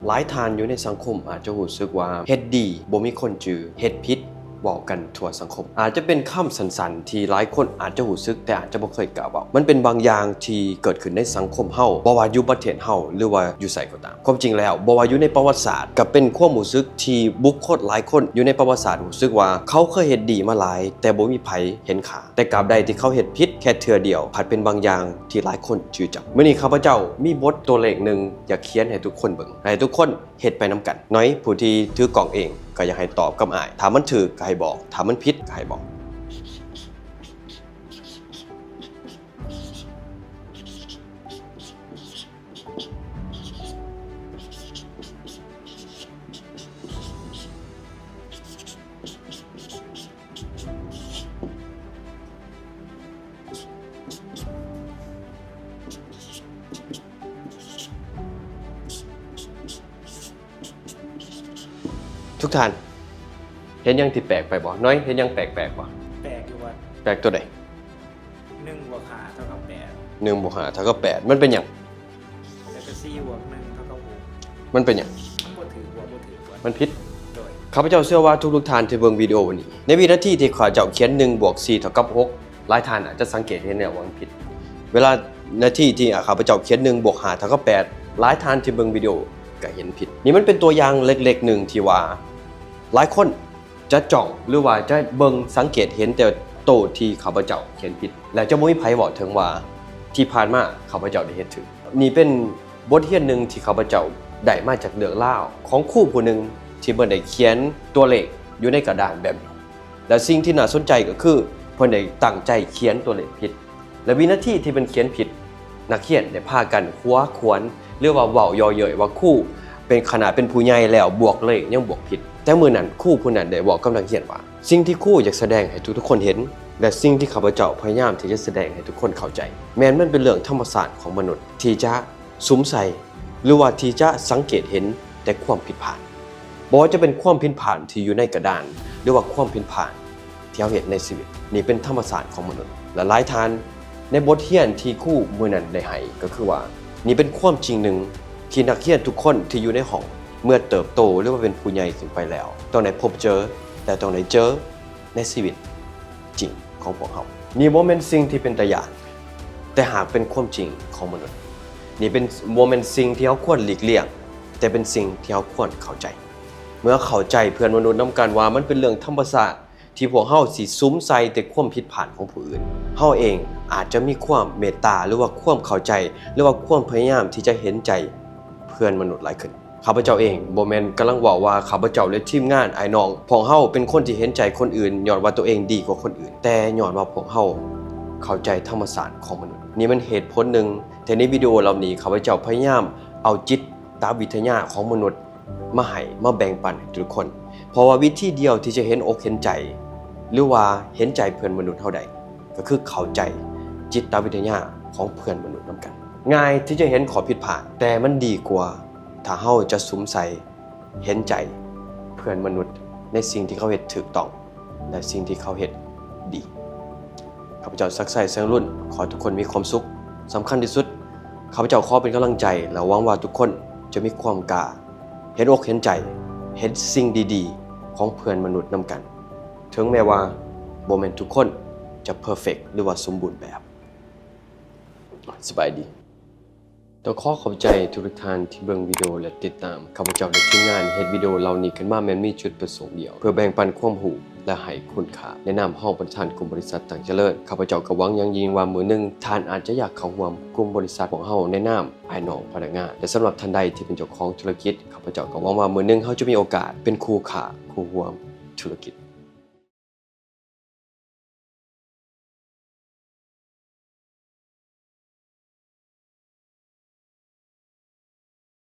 ຫຼາຍທ່ານຢູ່ໃນສັງຄົມອາດຈະຮູ້ສຶກວ່າ ເຮັດດີບໍ່ມີຄົນຈື່, ເຮັດຜິດເວົ້າກັນທົ່ວສັງຄົມ. ອາດຈະເປັນຄຳສັ້ນໆທີ່ຫຼາຍຄົນອາດຈະຮູ້ສຶກ ແຕ່ອາດຈະບໍ່ເຄີຍກ້າເວົ້າ. ມັນເປັນບາງຢ່າງທີ່ເກີດຂຶ້ນໃນສັງຄົມເຮົາ, ບໍ່ວ່າຢູ່ປະເທດເຮົາ ຫຼືວ່າຢູ່ໃສກໍຕາມ. ຄວາມຈິງແລ້ວ, ບໍ່ວ່າຢູ່ໃນປະຫວັດສາດ, ກໍເປັນຄວາມຮູ້ສຶກທີ່ບຸກຄົນຫຼາຍຄົນຢູ່ໃນປະຫວັດສາດຮູ້ສຶກວ່າ ເຂົາເຄີຍເຮັດດີມາຫຼາຍ, ແຕ່ບໍ່ມີໃຜເຫັນຄ່າ. ແຕ່ກາບໃດທີ່ເຂົາເຮັດຜິດແຄ່ເທື່ອດຽວ, ພັດເປັນບາງຢ່າງທີ່ຫຼາຍຄົນຈື່ຈຳ. ມື້ນີ້ຂ້າພະເຈົ້າມີບົດຕົວເລກໜຶ່ງ ຢາກຂຽນໃຫ້ທຸກຄົນເບິ່ງ, ໃຫ້ທຸກຄົນເຮັດໄປນຳກັນ. ໜ້ອຍ ຜູ້ທີ່ຖືກ້ອງເອງ ກໍຢາກໃຫ້ຕອບກັບອ້າຍ. ຖ້າມັນຖືກກໍໃຫ້ບອກ, ຖ້າມັນຜິດກໍໃຫ້ບອກ. ທຸກທ່ານ ເຫັນຫຍັງທີ່ແປກໄປບໍ່? ໜ້ອຍ ເຫັນຫຍັງແປກໆບໍ່? ແປກຢູ່ວ່າ ແປກຕົວໃດ? ໜຶ່ງບວກຫ້າເທົ່າກັບແປດ. ໜຶ່ງບວກຫ້າເທົ່າກັບແປດ ມັນເປັນຫຍັງ? ແລ້ວກໍສີ່ບວກໜຶ່ງເທົ່າກັບຫົກ ມັນເປັນຫຍັງ? ມັນບໍ່ຖືກ ບວກບໍ່ຖືກ ມັນຜິດ. ໂດຍ ຂ້າພະເຈົ້າເຊື່ອວ່າທຸກໆທ່ານທີ່ເບິ່ງວິດີໂອນີ້ ໃນວິນາທີທີ່ຂ້າພະເຈົ້າຂຽນໜຶ່ງບວກສີ່ເທົ່າກັບຫົກ ຫຼາຍທ່ານອາດຈະສັງເກດເຫັນແລ້ວວ່າມັນຜິດ. ເວລານາທີທີ່ ອາ ຂ້າພະເຈົ້າຂຽນໜຶ່ງບວກຫ້າເທົ່າກັບແປດ ຫຼາຍທ່ານທີ່ເບິ່ງວິດີໂອກໍເຫັນຜິດ. ນີ້ມັນເປັນຕົວຢ່າງເລັກໆໜຶ່ງທີ່ວ່າ ຫຼາຍຄົນຈະຈ້ອງ ຫຼືວ່າຈະເບິ່ງສັງເກດເຫັນແຕ່ໂຕທີ່ຂ້າພະເຈົ້າຂຽນຜິດ ແລະ ຈະບໍ່ມີໃຜເວົ້າເຖິງວ່າທີ່ຜ່ານມາຂ້າພະເຈົ້າໄດ້ເຮັດຖືກ. ນີ້ເປັນບົດຮຽນໜຶ່ງທີ່ຂ້າພະເຈົ້າໄດ້ມາຈາກເລື່ອງລາວຂອງຄູຜູ້ໜຶ່ງ ທີ່ເພິ່ນໄດ້ຂຽນຕົວເລກຢູ່ໃນກະດານແບບນີ້ ແລະ ສິ່ງທີ່ໜ້າສົນໃຈກໍຄື ເພິ່ນໄດ້ຕັ້ງໃຈຂຽນຕົວເລກຜິດ ແລະ ວິນາທີທີ່ເພິ່ນຂຽນຜິດ ນັກຮຽນໄດ້ພາກັນຫົວຂວນ ຫຼືວ່າເວົ້າເຍາະເຍີ້ຍວ່າ ຄູເປັນ ຂະໜາດເປັນຜູ້ໃຫຍ່ແລ້ວບວກເລກຍັງບວກຜິດ. ແຕ່ມື້ນັ້ນ ຄູຜູ້ນັ້ນໄດ້ເວົ້າກັບນັກຮຽນວ່າ ສິ່ງທີ່ຄູຢາກສະແດງໃຫ້ທຸກໆຄົນເຫັນ ແລະ ສິ່ງທີ່ຂ້າພະເຈົ້າພະຍາຍາມທີ່ຈະສະແດງໃຫ້ທຸກຄົນເຂົ້າໃຈ ແມ່ນມັນເປັນເລື່ອງທຳມະຊາດຂອງມະນຸດທີ່ຈະ ສຸມໃສ່ ຫຼືວ່າທີ່ຈະສັງເກດເຫັນແຕ່ຄວາມຜິດພາດ. ບໍ່ວ່າຈະເປັນຄວາມຜິດພາດທີ່ຢູ່ໃນກະດານ ຫຼືວ່າຄວາມຜິດພາດທີ່ເຮົາເຮັດໃນຊີວິດ. ນີ້ເປັນທຳມະຊາດຂອງມະນຸດ. ແລະ ຫຼາຍທ່ານໃນບົດຮຽນທີ່ຄູມື້ນັ້ນໄດ້ໃຫ້ ກໍຄືວ່າ ນີ້ເປັນຄວາມຈິງໜຶ່ງທີ່ນັກຮຽນທຸກຄົນທີ່ຢູ່ໃນຫ້ອງ ເມື່ອເຕີບໂຕ ຫຼືວ່າເປັນຜູ້ໃຫຍ່ຂຶ້ນໄປແລ້ວ ຕ້ອງໄດ້ພົບເຈີ ແລະ ຕ້ອງໄດ້ເຈີ ໃນຊີວິດຈິງຂອງພວກເຮົາ. ນີ້ບໍ່ແມ່ນສິ່ງທີ່ເປັນຕາຢ້ານ, ແຕ່ຫາກເປັນຄວາມຈິງຂອງມະນຸດ. ນີ້ເປັນ, ບໍ່ແມ່ນສິ່ງທີ່ເຮົາຄວນຫຼີກລ່ຽງ, ແຕ່ເປັນສິ່ງທີ່ເຮົາຄວນເຂົ້າໃຈ. ເມື່ອເຂົ້າໃຈເພື່ອນມະນຸດນຳກັນວ່າມັນເປັນເລື່ອງທຳມະຊາດທີ່ພວກເຮົາຊິສຸມໃສ່ແຕ່ຄວາມຜິດພາດຂອງຜູ້ອື່ນ, ເຮົາເອງອາດຈະມີຄວາມເມດຕາ ຫຼືວ່າຄວາມເຂົ້າໃຈ ຫຼືວ່າຄວາມພະຍາຍາມທີ່ຈະເຫັນໃຈເພື່ອນມະນຸດຫຼາຍຂຶ້ນ. ຂ້າພະເຈົ້າເອງບໍ່ແມ່ນກຳລັງເວົ້າວ່າຂ້າພະເຈົ້າ ແລະ ທີມງານອ້າຍນ້ອງພວກເຮົາເປັນຄົນທີ່ເຫັນໃຈຄົນອື່ນຍ້ອນວ່າຕົວເອງດີກວ່າຄົນອື່ນ, ແຕ່ຍ້ອນວ່າພວກເຮົາເຂົ້າໃຈທຳມະຊາດຂອງມະນຸດ. ນີ້ແມ່ນເຫດຜົນໜຶ່ງທີ່ໃນວິດີໂອເຫຼົ່ານີ້ ຂ້າພະເຈົ້າພະຍາຍາມເອົາຈິດຕະວິທະຍາຂອງມະນຸດມາໃຫ້, ມາແບ່ງປັນໃຫ້ທຸກຄົນ. ເພາະວ່າວິທີດຽວທີ່ຈະເຫັນອົກເຫັນໃຈ ຫຼືວ່າເຫັນໃຈເພື່ອນມະນຸດເຮົາໄດ້ ກໍຄືເຂົ້າໃຈຈິດຕະວິທະຍາຂອງເພື່ອນມະນຸດນຳກັນ. ງ່າຍທີ່ຈະເຫັນຂໍ້ຜິດພາດ, ແຕ່ມັນດີກວ່າ ຖ້າເຮົາຈະສຸມໃສ່ເຫັນໃຈເພື່ອນມະນຸດໃນສິ່ງທີ່ເຂົາເຮັດຖືກຕ້ອງ ແລະ ສິ່ງທີ່ເຂົາເຮັດດີ. ຂ້າພະເຈົ້າ ສັກໄຊ ແສງລຸນ ຂໍໃຫ້ທຸກຄົນມີຄວາມສຸກ. ສຳຄັນທີ່ສຸດ, ຂ້າພະເຈົ້າຂໍເປັນກຳລັງໃຈ ແລະ ຫວັງວ່າທຸກຄົນຈະມີຄວາມກ້າ ເຫັນອົກເຫັນໃຈ, ເຫັນສິ່ງດີໆຂອງເພື່ອນມະນຸດນຳກັນ, ເຖິງແມ່ວ່າບໍ່ແມ່ນທຸກຄົນຈະເພີເຟັກ ຫຼືວ່າສົມບູນແບບ. ສະບາຍດີ. ຕ້ອງຂໍຂອບໃຈທຸກໆທ່ານທີ່ເບິ່ງວິດີໂອ ແລະ ຕິດຕາມ. ຂ້າພະເຈົ້າ ແລະ ທີມງານເຮັດວິດີໂອເຫຼົ່ານີ້ຂຶ້ນມາແມ່ນມີຈຸດປະສົງດຽວ ເພື່ອແບ່ງປັນຄວາມຮູ້ ແລະ ໃຫ້ຄຸນຄ່າ. ໃນນາມຮອງປະທານກຸ່ມບໍລິສັດຕັ້ງຈະເລີນ, ຂ້າພະເຈົ້າກໍຫວັງຢ່າງຍິ່ງວ່າມື້ໜຶ່ງທ່ານອາດຈະຢາກເຂົ້າຮ່ວມກຸ່ມບໍລິສັດພວກເຮົາໃນນາມອ້າຍນ້ອງພະນັກງານ. ແລະ ສຳລັບທ່ານໃດທີ່ເປັນເຈົ້າຂອງທຸລະກິດ, ຂ້າພະເຈົ້າກໍຫວັງວ່າມື້ໜຶ່ງເຮົາຈະມີໂອກາດເປັນຄູ່ຄ້າຄູ່ຮ່ວມທຸລະກິດ.